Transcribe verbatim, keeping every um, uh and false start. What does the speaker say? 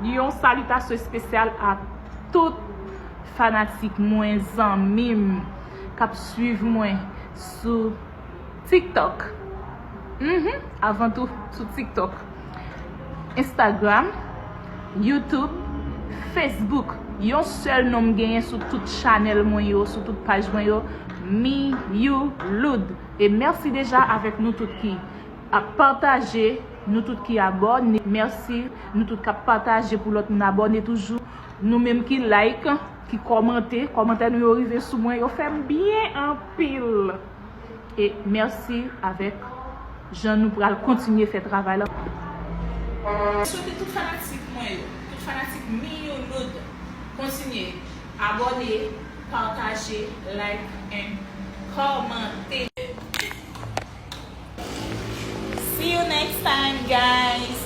Yon salitasyon espesyal a tout fanatik mwen, zanmi m k ap swiv mwen sou TikTok. Mhm, avan tou, sou TikTok, Instagram, YouTube, Facebook. Yon sèl non m genyen sou tout chanèl mwen yo, sou tout paj mwen yo, Miyouloud. E mèsi deja avèk nou tout ki ap pataje, nou tout ki abòne. Mèsi nou tout k ap pataje pou lòt moun abòne toujou. Nou menm ki like, ki kòmante, kòmantè nou yo rive sou mwen, yo fè m byen anpil. E mèsi avèk jan nou pral kontinye fè travay la. Swete tout fanatik mwen yo, tout fanatik Miyouloud, kontinye abòne, pataje, like and kòmante. See you next time, guys.